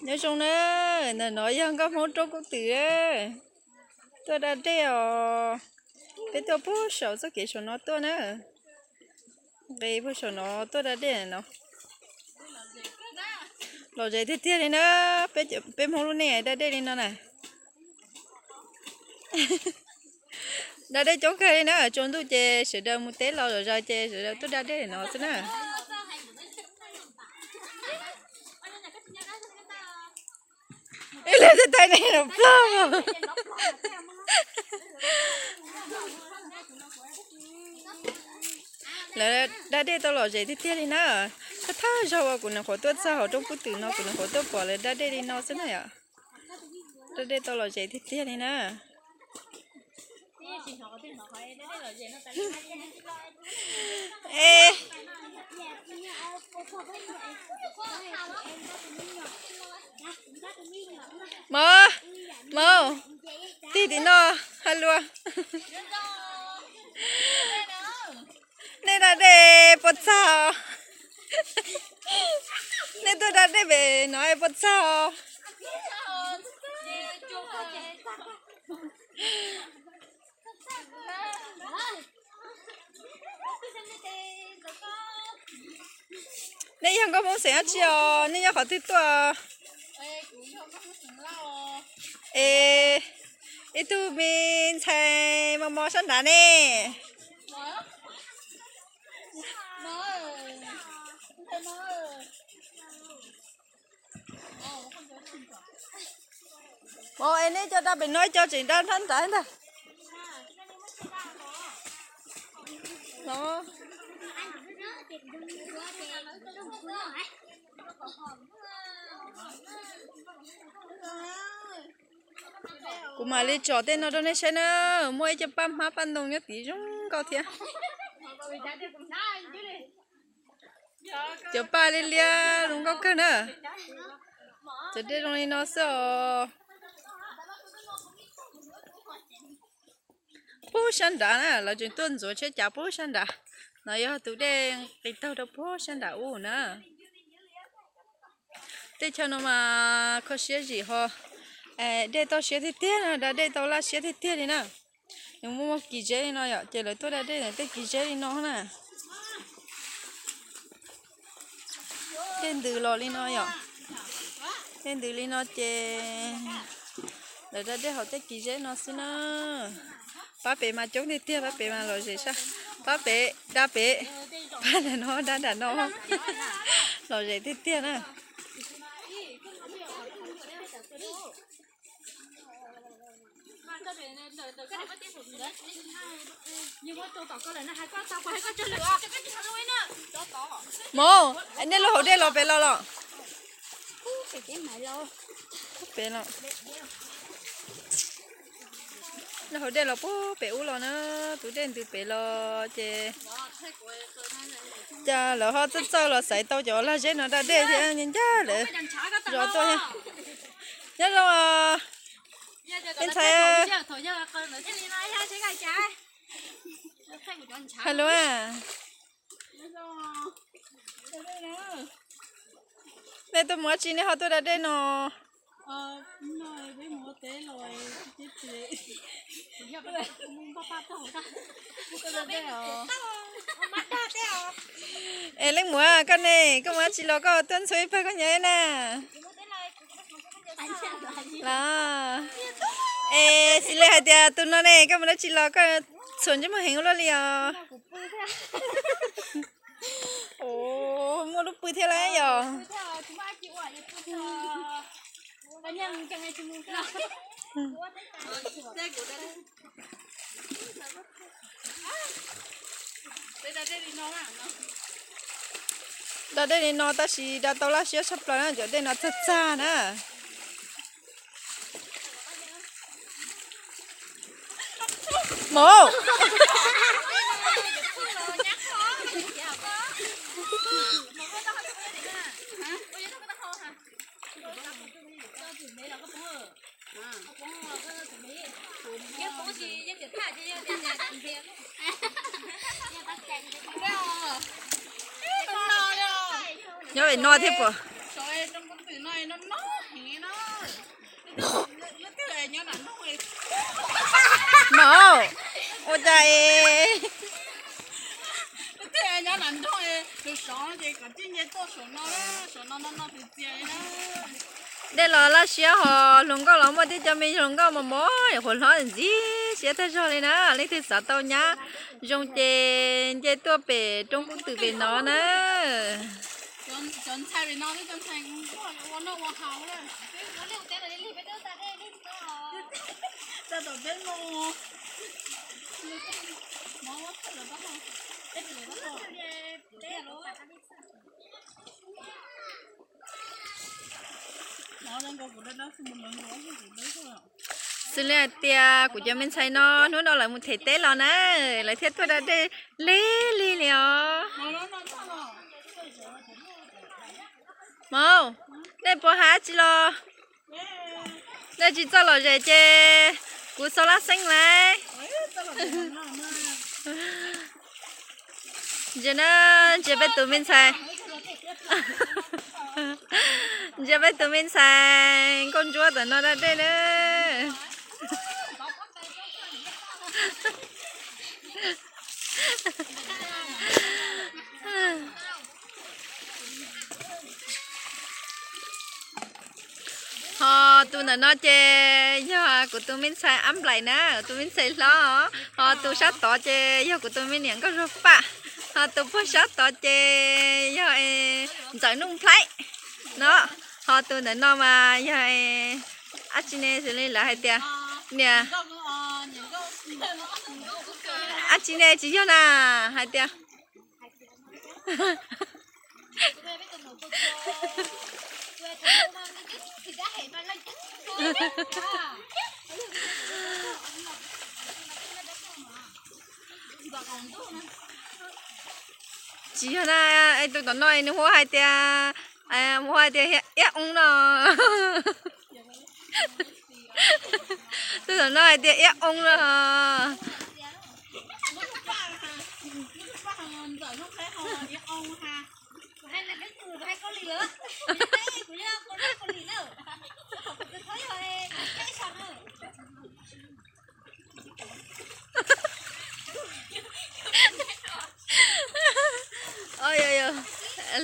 Nyob zoo na, ntawm no yog nkauj Hmoob roob kub twm tuaj da dej os. Peb tuaj puag saum txoj kev saum no tuaj na. Nqis puag saum no tuaj da dej no. Lom zem tiag tiag li na, peb Hmoob lub neej da dej li no na. Da dej coob kawg li na, tsaus ntuj ces sawv daws mus teb los zom zaws ces sawv daws tuaj da dej no xwb na. Ib leeg tib tais neeg los plog. Lawv da dej tau lom zem tiag tiag li na. Thawj thawj zaug uas kuv nyuam qhuav tuaj txog hauv roob kub twm no kuv nyuam qhuav tuaj pom lawv da dej li no xwb na yom. Da dej tau lom zem tiag tiag li na. Mov, mov, tig tim no, hais lus. Nej da dej puas txog? Nej tuaj da dej pem no puas txog? Nej yog nkauj Hmoob xeem dab tsi os? Nej nyob qhov twg tuaj? Es ib tug me ntxhais mos mos sab nrad ne. Mov es nej cov da pem no cov tseem da nrab nrad ntag. Kuv mam li tsom tej no rau nej saib na. Muaj ib co paj hmab paj ntoo nyob tid zoo nkauj thiab. Cov paj liab liab zoo nkauj kawg na. Cov dej zoo li no xwb os. Puag sab nrad na, lawv tseem tuaj ntxuav tsheb cav puag sab nrad. No yog tus dej nqis taug rau puag sab nrad ub na. Teb chaws no mas kho siab zim ho, dej toj siab tiag tiag, da dej tau laj siab tiag tiag li na. Nws muaj muaj kis zeb li no yom, ces lawv tuaj da dej tej kis zeb li no na. Dej ntws los li no yom. Dej ntws li no ces lawv da dej hauv tej kis zeb no xwb na. Pab pem mas coob tiag tiag, pab pem mas lom zem sab. Pab pem da pem, pab nram no da nram no. Lom zem tiag tiag na. Mus, nej lub hauv dej los pem los los? Pem los. Lub hauv dej los puag pem ub los na, tus dej ntws pem los ces cas lawv ho txawj txawj los xaiv tau cov lag zeb no da dej thiab, ncaj ncaj lawv zov tuaj thiab. Nyob zoo, me ntxhais, hais lus. Nej tuaj mus dab tsi nej ho tuaj da dej no? Es leej muam koj ne, koj mus dab tsi los koj tuaj ntxhua ib pawg koj nyob na? Los, es xws li hais tias tus no ne, koj mus dab tsi los koj txhuam ntsej muag heev ua luaj li os? Muaj lub pw thiab lauj yom. Da dej li no tab sis da tau laj siab tshaj plaws na, cov dej no txag txag na. Mus. Nyob pem no thiab puas? Maum, ua cas es dej los laj siab ho hluas nkauj los muaj tib co me hluas nkauj mos mos, qhuav hlob ntxim siab tag zog li na. Leej twg xav tau nyab zoo ces nce tuaj pem roob kub twm pem no na. Xws li hais tias kuv cov me ntxhais no hnub no lawv mus them teb los na, lawv thiaj tuaj da dej lig lig li os. Maum, nej puas hais tsi los? Nej tsis txawj lom zem ces kuv xaus laj xeeb lauj. Ntsia na, ntsia peb tus me ntxhais, ntsia peb tus me ntxhais nkauj ntsuab tam no da dej na. Ho tus ntawm no ces yog kuv tus me ntxhais ab nplaim na, kuv tus me ntxhais hlob. Ho tus sab tod ces yog kuv tus me niam nkauj zuag paj. Ho tus puag sab tod ces yog ntxawm nuj nplaib no. Ho tus ntawm no mas yog ab tsi ne, xws li lawv hais tias niam, ab tsi ne tsis yog na, hais tias tsis yog na, tus tom no nws hu hais tias, hu hais tias iab oo no. Tus tom no hais tias iab oo no. Oj, yog, yog,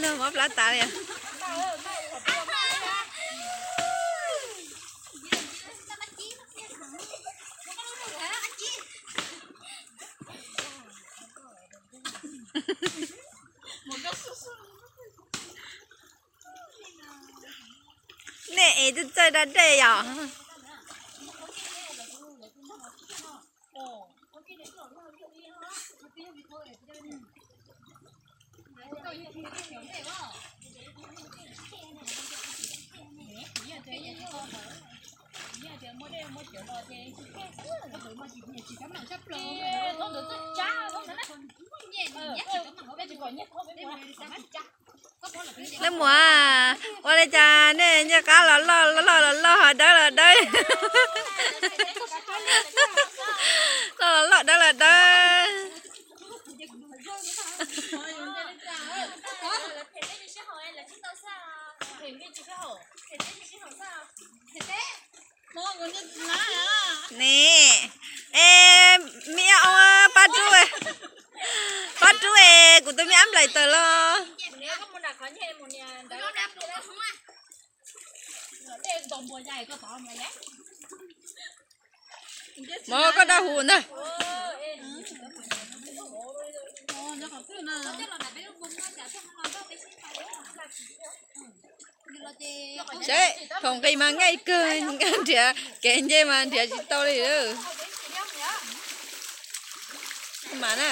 luag mob plab tas li. Nej es txawj txawj da dej yom? Leej muam, ua li cas nej ncej qab los loj los loj los loj, dawb los dawb, loj los loj, dawb los dawb. Ne, es me ab oo, pab rub, pab rub es kuv tus me ab nplaim tawm los. Mov koj daj huv ntag. Seb, thaum nqis mas nqaij kawg, nrhiav kev nce mas nrhiav tsis tau li lawm. Mas na.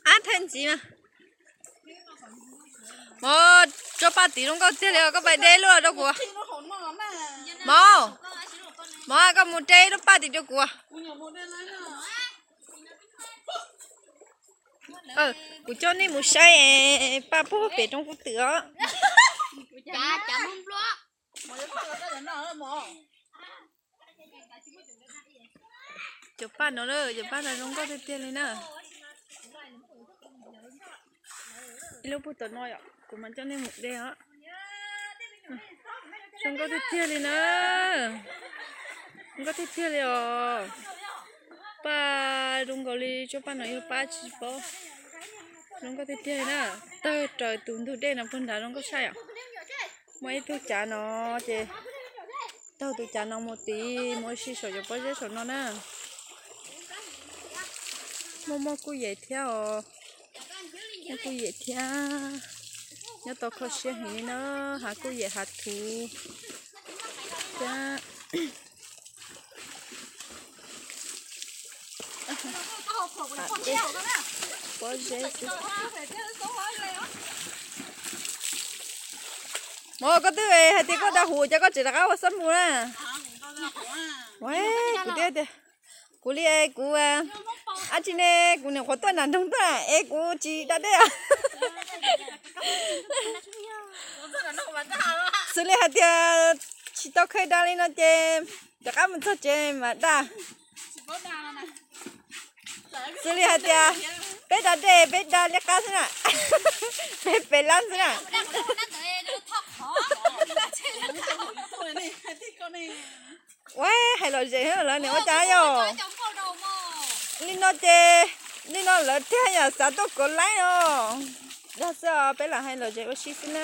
Ab thaj ntxiv mas. Mov Rau paj tim zoo nkauj tiag li os, koj pais de luaj rau kuv. Mov, mov koj mus de rau paj tim rau kuv. Kuv coj nej mus saib paj puag pem roob kub twm os. Cov paj no, cov paj no zoo nkauj tiag tiag li na. Ib lub puag tom no yom, kuv mam coj nej mus de os. Zoo nkauj tiag tiag li na. Zoo nkauj tiag tiag li os. Paj zoo nkaus li tsob paj no yog paj tsis paub. Zoo nkauj tiag tiag li na. Tawg raws tus ntug dej no puag nrad zoo nkauj tshaj yom. Muaj ib tug cav no ces taug tus cav no mus tid, mus ua si saum cov pob zeb saum no na. Muaj muaj kuj yem thiab os. Muaj kuj yem thiab. Nyob tau kho siab heev li na, hav kuj yem hav thuv thiab. Pob zeb xwb. Mov, koj twb hais tias koj dag huv, cas koj tseem rov qab ua xab npum na? Kuv tias, kuv li es kuv, ab tsi ne, kuv nyuam qhuav tuaj nram nroog tuaj es kuv tsis da dej. Xws li hais tias tsis tau kheev da li no ces rov qab mus txog tsev mam da. Xws li hais tias peb da dej peb da liab qab xwb na, peb pem lab xwb na. Ua hais lom zem lawv niam ua cas yog li no ces, li no lawv thiaj yam xav tuaj kov laib os. Dag xwb os, peb lam hais lom zem ua si xwb na.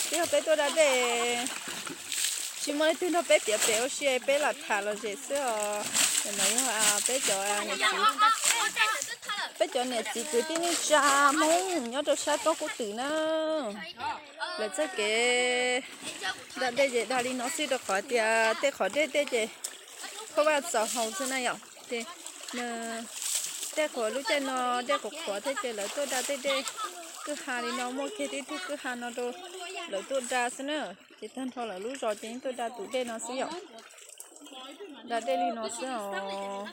Twb yog peb tuaj da dej, tsis muaj leej twg nrog peb piav pem ua si, peb lam tham lom zem xwb os. No yog peb cov niam txiv, peb cov niam txiv kwv tij neej tsa Hmoob nyob rau sab roob kub twm na. Lawv txoj kev da dej ces da li no xwb rau qhov tias tej qhov dej tej ces khaub vaj txaus haus xwb na yom. Ces tej qhov lub caij no dej qhuav qhuav thiab ces lawv tuaj da tej dej kwj ha li no, muaj kiag tib tug kwj ha no rau lawv tuaj da xwb na. Ces tag nrho lawv lub zos ces yeej tuaj da tus dej no xwb yom. Da dej li no xwb os.